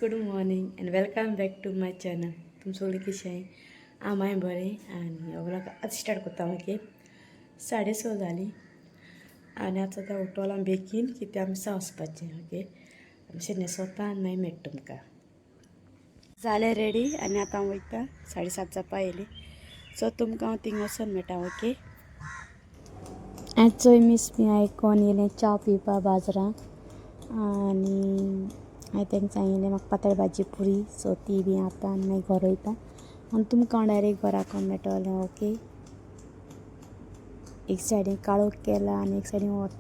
Good morning and welcome back to my channel. तुम सगळीं कशें हांव मागीर बरें आनी व्लॉग आतां स्टार्ट करता. ओके, 6:30 जालीं आनी आतां आतां उठोलां बेगीन कित्याक मिसा वचपाचें. ओके, मातशें न्हेसोता आनी मागीर मेळटा तुमकां. जालें रेडी आनी आतां हांव वयता. 7:30 जावपा येयली. सो तुमकां हांव थिंग वचोन मेळटा. ओके, आयज चोय मीस बी आयकोन येयलें च्या पिवपा बाजारांत आनी हांवें तांकां सांगिल्लें म्हाका पातळ भाजी पुरी. सो ती बी आतां आनी मागीर घर वयता आनी तुमकां हांव डायरेक्ट घराक मेळटलें. ओके, एक सायडीन काळोख केला आनी एक सायडीन वत.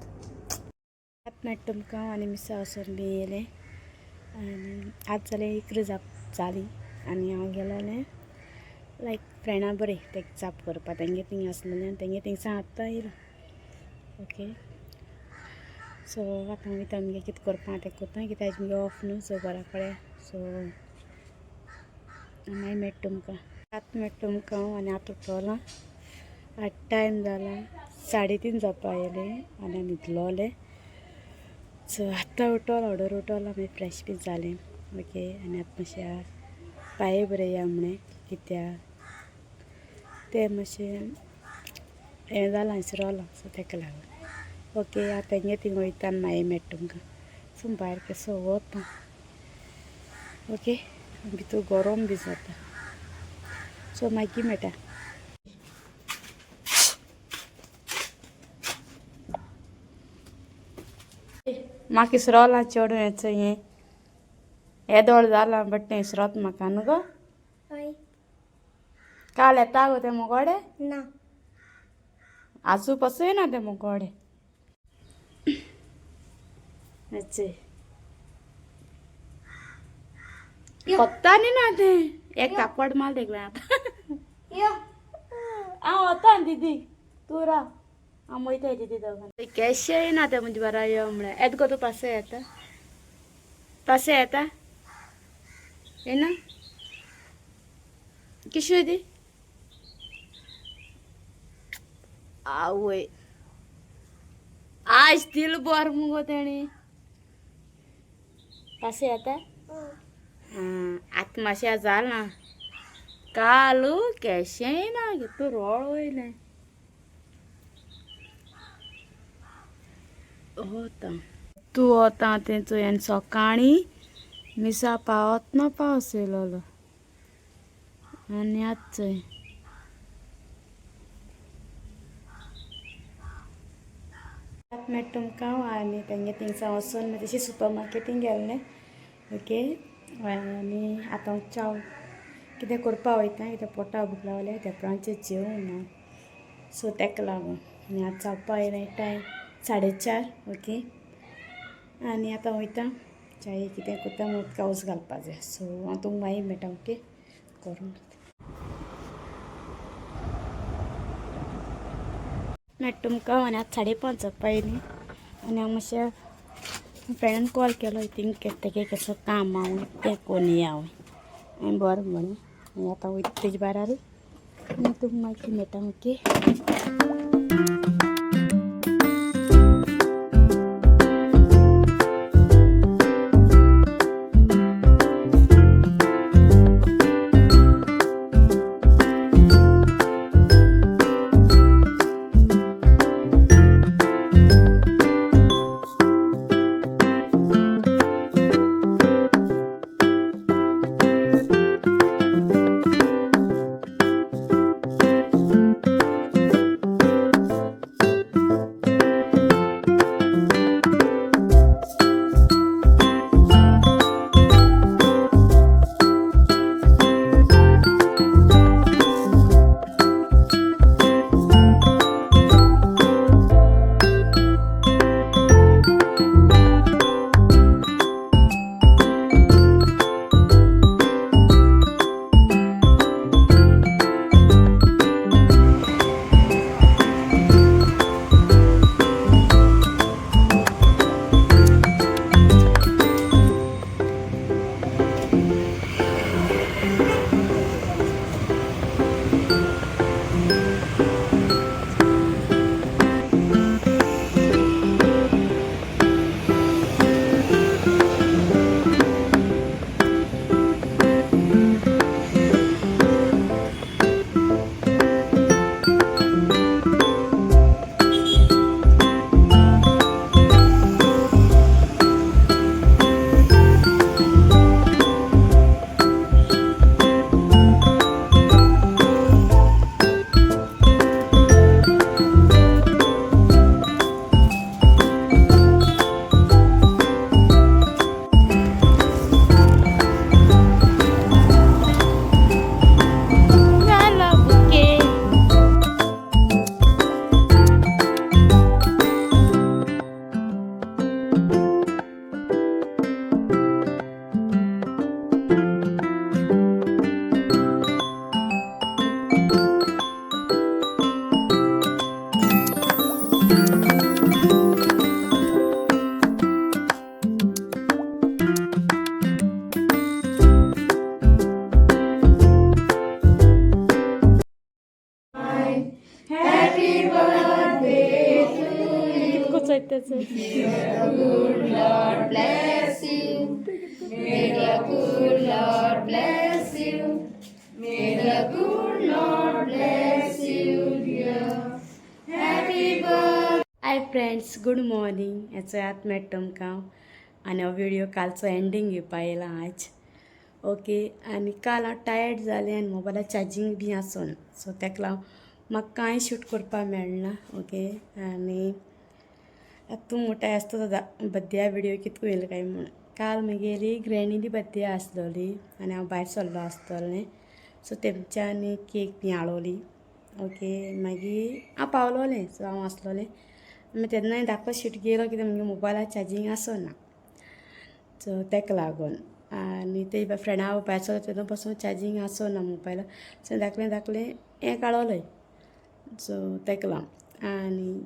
आतां मेळटा तुमकां. आनी मिसा वचोन बी येयलें आनी आतां जालें 11 जाली आनी हांव गेलोलें लायक फ्रेंडा बरें तेका जाप करपा. तेंगे थिंग आसलेलें आनी तेंगे थिंगसान आतां येयलां. ओके, सो आतां वयता आमगे कितें करपा तें करता कित्याक आयज मुगे ऑफ न्हू. सो घरा कडेन. सो मागीर मेळटा तुमकां. आतां मेळटा तुमकां हांव. आनी आतां उठोलां. आतां टायम जाला 3:30 जावपा येयलें आनी हांव न्हिदलोलें. सो आतां उठोलां, ऑर्डर उठोलां, मागीर फ्रेश बी जालें. ओके, आनी आतां मातशें पांये बरें या म्हणें कित्याक तें मातशें हें जालां इसरोलां. सो तेका लागून. ओके, आतां तेंगे थिंग वयता आनी मागीर मेळटा तुमकां. सो भायर केसो वता. ओके, भितर गरम बी जाता. सो मागीर मेळटा. म्हाका इसरोलां चेडूं हें हें येदोळ जालां बट तें इसरोत म्हाका न्हू गो. हय. काल येता गो तें मुगोडे. ना. आजू पासून येना तें मुगोडे. अच्छे पत्ता न्ही ना तें एक थापड माल देखलें आतां. यो. हांव वता दिदी, तूं राव, हांव वयताय दिदी दोगां. केशें येना तें म्हणजे बरा यो म्हळ्यार येता गो तूं. पासय येता, पासय येता. येना किशू दी. आवय, आज दिल बर मुगो तेणी. पासय येता. आतां मातशें जालां, काल केशेंय ना तूं रोळ वयलें वता तूं वता तें चोय. आनी सकाळीं मिसा पावत ना पावस येयलोलो आनी आतां चोय. आतां मेळटा तुमकां. आनी तेंगे थिंगसान वचून मागीर तशी सुपर मार्केटींग गेल्लें. ओके, आनी आतां हांव च्याव कितें करपा वयता कित्याक पोटा भूक लागल्या. तेपरांचें जेवण ना. सो तेका लागून. आनी आतां जावपा येयलें टायम 4:30. ओके, आनी आतां वयता च्याये कितें करता, उदका वच घालपा जाय. सो हांव तुमकां मागीर मेळटा. ओके, करून मेळटा तुमकां. आनी आतां 5:30 जावपा येयलीं आनी हांव मातशें फ्रेंडान कॉल केलो थिंग तेगे कसो काम हांव तें कोण या. हांवें बरें म्हणलें आनी आतां वयता तेजे बारार आनी तुमकां मागीर मेळटा. Okay. bless you. May the good Lord bless you. May the good Lord bless you, dear. Happy birthday. Hi friends, good morning. हेचो याद मेळटा तुमकां. आनी हो व्हिडियो कालचो एंडींग घेवपा येयला आज. ओके, आनी काल हांव टायर्ड जालें आनी मोबायलार चार्जींग बी आसोना, सो ताका लागून म्हाका कांय शूट करपाक मेळना. ओके, आनी आतां तूं मोठाय आसता तो बड्ड्या व्हिडियो कितको येयलो काय म्हूण. काल म्हगेली ग्रॅणीली बड्डे आसलोली आनी हांव भायर सरलो आसतलें, सो तेमच्यांनी केक बी हाडलोली. ओके, मागीर हांव पावलोलें, सो हांव आसलोलें. मागीर तेन्नाय धाकटो शूट गेलो कित्याक म्हगे मोबायलार चार्जींग आसना, सो ताका लागून. आनी ते फ्रेंडा भायर सरलो तेन्ना पासून चार्जींग आसना मोबायलार, सो धाकलें धाकलें हें काडलोलें, सो ताका लागून. आनी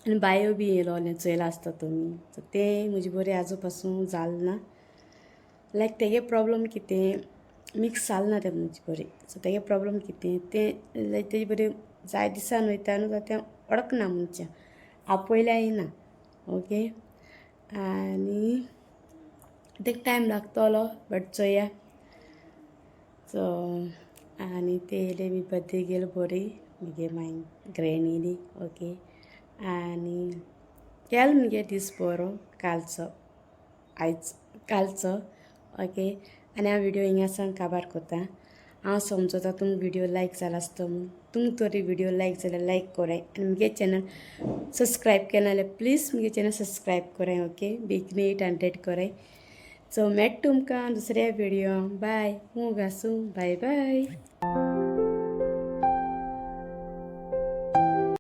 आनी बायो बी येयलोलें चोयलां आसता तुमी, सो तें म्हजे बरें आजू पासून जालें ना. लायक तेगे प्रोब्लम कितें मिक्स जालें ना तें म्हजे बरें, सो तेगे प्रोब्लम कितें तें लायक तेजे बरें जाय दिसान वयता न्हू तें वळखना मनशां, आपयल्यार येना. ओके, आनी तेका टायम लागतलो बट चोया. सो आनी ते येयले मी बड्डे गेलो बरी म्हगे मागीर ग्रॅणीली. ओके, आनी केलो मुगे दीस बरो कालचो, आयज कालचो. ओके, आनी हांव व्हिडियो हिंगा सावन काबार करता. हांव समजता तुमकां व्हिडियो लायक जाला आसतो म्हूण. तुमकां तरी व्हिडियो लायक जाल्यार लायक कराय आनी मुगे चॅनल सबस्क्रायब केलें जाल्यार प्लीज मुगे चॅनल सबस्क्रायब कराय. ओके, बेगीन 800 कराय. सो मेळटा तुमकां दुसऱ्या व्हिडियो. बाय, मूग आसूं, बाय बाय.